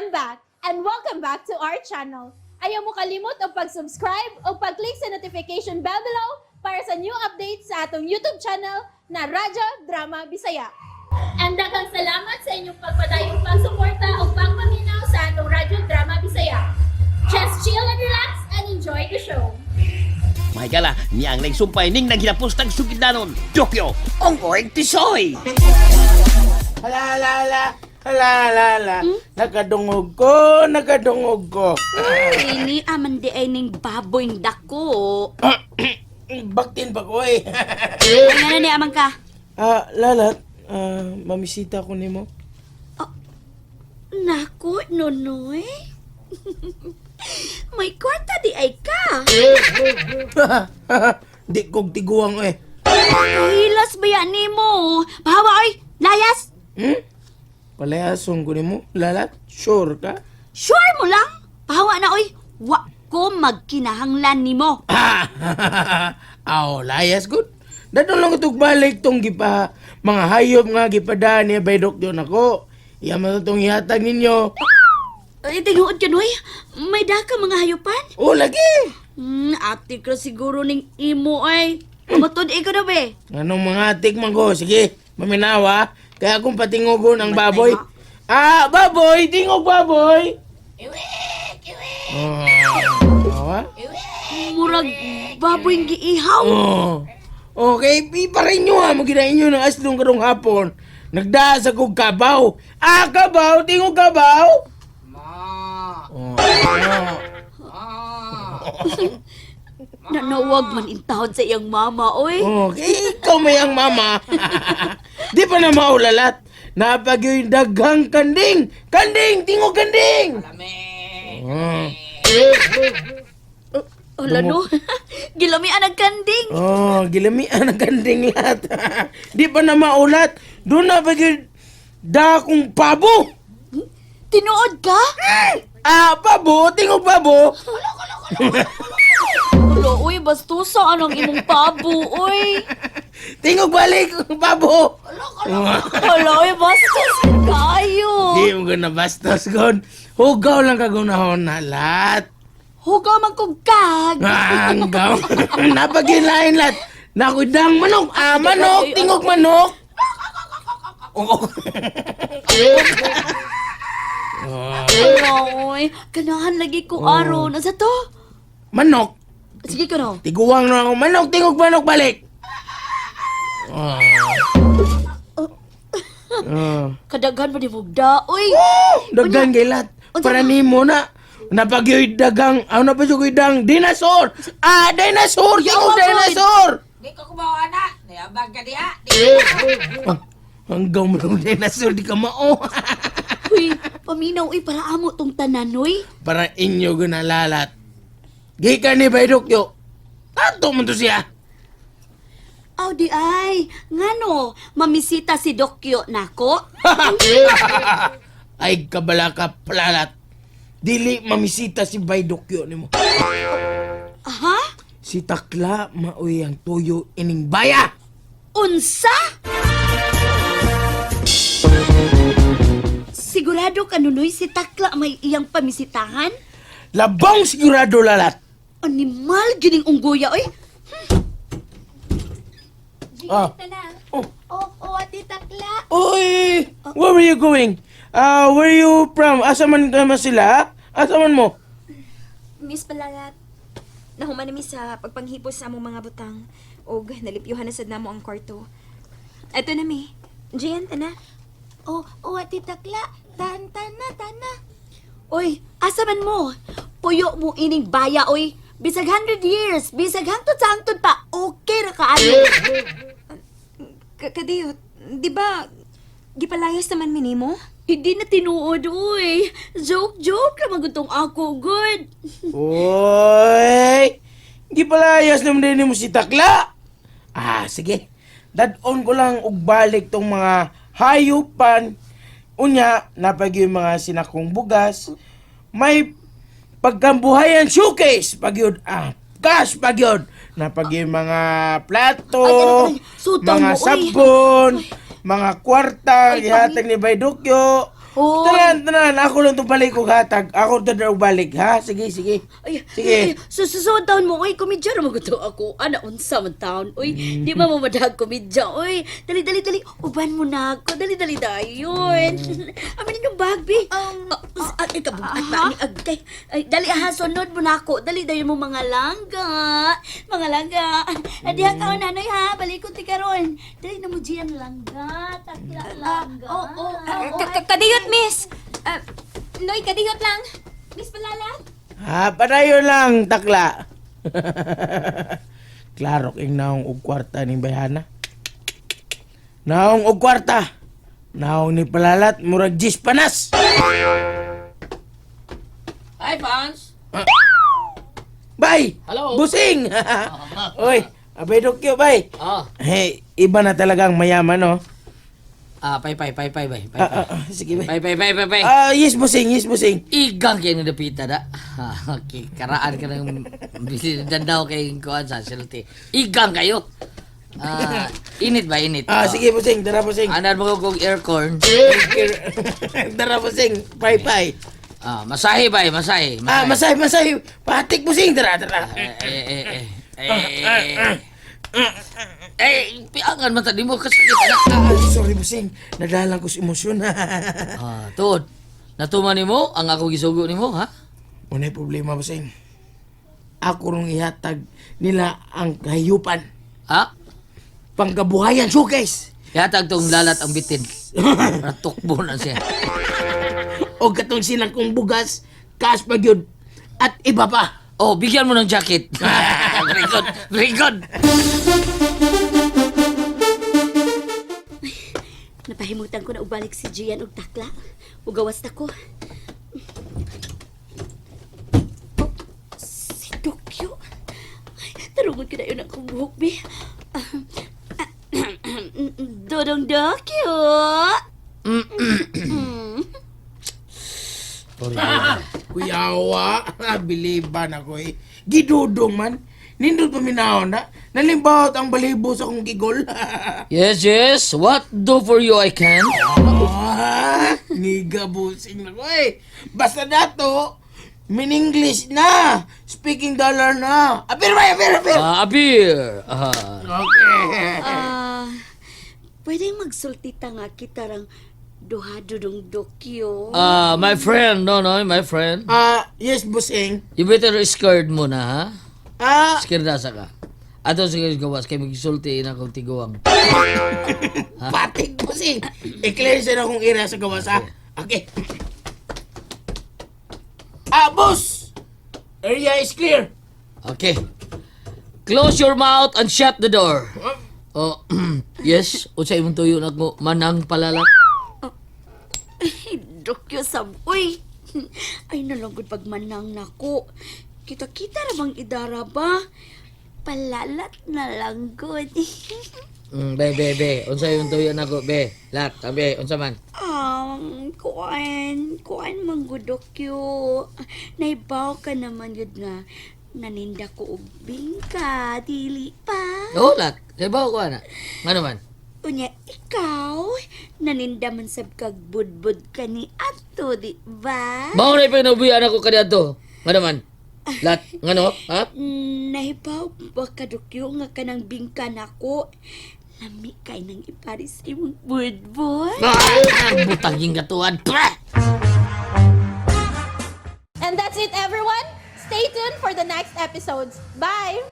I'm back and welcome back to our channel. Ayaw mo kalimot og pag-subscribe o pag-click sa notification bell below para sa new updates sa atong YouTube channel na Radyo Drama Bisaya. And daghang salamat sa inyong pagpadayong pagsuporta o pagpaminaw sa atong Radyo Drama Bisaya. Just chill and relax and enjoy the show. Mahigala, niya ang nagsumpay ning naghilapos tag sugidanon. Dokyo, Ongkoy Tisoy! Hala, hala, hala. Hala, hala, hala. Nakadungog ko, nakadungog ko. Ini aman di ay ning baboy dako. Baktin pa ko eh. Ay nga na ni amang ka. Ah, Lalat, mamisita ko nimo. Nako, Nonoy. May kwarta di ay ka. Di kog tiguang eh. Hilas ba yan nimo? Bahawa oy, layas. Palayason ko nimo, Lalat. Sure ka? Sure mo lang. Pahawa na oy. Wa ko magkinahanglan nimo. Ah, aw, layas good. Dadong lang itong balik tong gipa mga hayop nga gipadaan niya by doktor nako. Iya man itong ihatag ninyo. Ay, tinuod ka, Noy. May daka mga hayupan. Oh, lagi. Ate ka siguro ning imo ay. Matod ko na be. Anong mga atik man ko? Sige, maminawa. Kaya akong patingugon ang baboy. Matay Ah, baboy! Tingog baboy! Iwik! Iwik! Oh, ah? Murag baboy giihaw. Oh. Okay, iparin nyo ha. Maginain nyo ng aslong karong hapon. Nagdaas akong kabaw. Ah, kabaw! Tingog kabaw! Ma! Oh. Nanawag man intahon sa iyang mama, oy. Oh, okay, ikaw may ang mama. Di pa na maulalat. Napag yung daghang kanding. Kanding! Tingog kanding! Oh. Ala no. Gilamian ang kanding. Oh, gilamian ang kanding lahat. Di pa na maulat. Doon na pag dakong pabo. Tinuod ka? Ah, pabo, tingog pabo. Ulo, oy, bastusa anong imong pabo, oy. Tingog balik, pabo. Ala, oy, bastos kayo. Di mo na bastos gon. Hugaw lang kagunahon na lahat. Hugaw man kog kag. Ah, ang gaw. Napagilain lahat. Nakudang manok. Ah, manok, tingog manok. Oh. Ala, oy, kanahan lagi ko aron. Asa to? Manok. Sige ka no. Tiguang na ako. Manok, tingog manok, balik. Oh. Oh. Kadaghan pa ni mugda, oy. Oh, daghan kay lahat. Unsa Para na? nimo na. Napagyoy dagang, ano pa siya dang dinosaur. Ah, dinosaur, tingog Yawa, dinosaur. Di ko kumawa na. Nayabag ka diha. Di Ah, hanggang mo ng dinosaur, di ka mao. Uy, paminaw, oy, para amo tong tanan, oy. Para inyo gunalalat. Gikan ni Baydokyo. Tato mo to siya. Aw, di ay. Ngano, mamisita si Dokyo nako? Ay, kabala ka, palalat. Dili mamisita si Baydokyo nimo. Aha? Si Takla maoy ang tuyo ining baya. Unsa? Sigurado ka nunoy si Takla may iyang pamisitahan? Labong sigurado lalat. Animal gining unggoya oy. Ah. Oh, oh, Ate Takla. Uy, where were you going? Ah, where you from? Asa man ka man sila? Asa man mo? Miss Palalat, nahuman na mi sa pagpanghipos sa among mga butang ug nalipyuhan na sad namo ang kwarto. Eto na mi. Gian, tana. Oh, oh, Ate Takla. Tan, tana, tana. Oy, asa man mo? Puyo mo ining baya oy. Bisag 100 years, bisag hangtod sa hangtod pa, okay ra kaayo. Kadiyot, di ba gipalayas naman mi nimo? Hindi na tinuod oy. Joke joke ra magutong ako good. Uy, di palayas naman din mo si Takla. Ah, sige. Dadon ko lang og balik tong mga hayupan. Unya, napag yung mga sinakong bugas. May pagkambuhayan showcase pag yun. Ah, cash pag yun. Napag yung mga plato, Ay, ay, ay, sutan mga mo, uy. sabon, mga kwarta, Ay, gihatag ni Baydukyo. Oy. Tanan, tanan. Ako lang itong balik og hatag. Ako tanan og balik, ha? Sige, sige. Ay, Sige. ay, susunod taon mo, oy, komedya ra maguto ako. Ana, unsa man taon, oy. Di ba mo madag komedya, oy. Dali, dali, dali. Uban mo na ako. Dali, dali, dayon. Amin ninyong bag, bi. Ay, kabugat ba ni agkay. Ay, dali, ha, sunod mo na ako. Dali, dayon mo mga langga. Mga langga. Adiha ka, nanoy, ha. Balikon ti karon. Dali na mo, Gian, langga. Takla, langga. Oo, Kadiyot, miss. Ah, Noy, kadiyot lang. Miss Palalat. Ha, padayon lang, takla. Klaro king naong og kwarta ning bayhana. Naong og kwarta. Naong ni palalat murag jis panas. Hi, fans. Bay! Hello. Busing! Oy, abay dokyo, bay. Ah, Hey, iba na talagang mayaman, no? ah, pay pay pay pay pay pay. Sige, bay. Pay pay pay pay pay. Ah, yes, busing, yes, busing. Igang kayo ng dapita da. Ah, okay, karaan ka ng dandaw kay kuan sa sulti. Igang kayo. Ah, init ba init? Ah, sige, busing, tara, busing. Anan mo kong aircon. Tara, busing. Pay, pay. Ah, masahe ba eh, masahe. Ah, masay, masay. Patik, busing. Tara, tara. Eh, eh, eh, eh. Eh, eh, piangan man tadi mo kasi Ah, sorry, busing. Nadalang ko sa emosyon. Ah, tuod. Natuman nimo ang ako gisugo nimo, ha? Unay problema, busing. Ako rong ihatag nila ang kahiyupan. Ha? Pangkabuhayan, showcase. Yatag tong lalat ang bitin. Para tukbo na siya. O katong silang kong bugas, cash pa gyud, at iba pa. Oh, bigyan mo ng jacket. Very good. Very good. Napahimutan ko na ubalik si Gian og takla. Ugawas na ko. Oh, si Tokyo. Ay, tarungon ko na yun ang buhok, be. Dodong Dokyo! Kuyawa, biliban ako eh. Gidudong man. Nindot paminahon na. Nalimbawot ang balibo sa akong gigol. Yes, yes. What do for you I can? Ah, niga busing na ko eh. Basta dato, min English na. Speaking dollar na. Apir ba, apir, apir. Ah, appear. Ah. Okay. Ah, pwede magsultita nga kita rang duha Dodong Dokyo. Ah, my friend, no, no, my friend. Ah, yes, busing. You better scared mo na, ha? Ah, Skirdasa ka. Ato sige gawas kay magsulti na kong tiguang. patik busing. I-clear siya na akong area sa gawas, ah. Okay. Ah, boss! Area is clear. Okay. Close your mouth and shut the door. Oh, yes, unsa imong tuyo nako manang palala. Ay, Dokyo sab, uy. Ay, nalangod pagmanang nako. Kita-kita ra bang idara ba? Palalat na lang gud. Be be be, unsa imong tuyo nako be? Lat, be, unsa man? Kuan, kuan manggudokyo. Naibaw ka naman yun nga. Naninda ko og bingka, dili pa. Oh, lat. Kay bawo ko ana. Ngano man? Unya, ikaw, naninda man sab kag budbud ka ni ato, di ba? Mao na ipinabuyan ako kaniadto. Ngano man? Lat, ngano? Ha? Nahibaw ba ka, Dokyo, nga kanang bingka nako? Lami kay nang iparis imong budbud. Ah, butang yung katuan. Pah! And that's it, everyone. Stay tuned for the next episodes. Bye!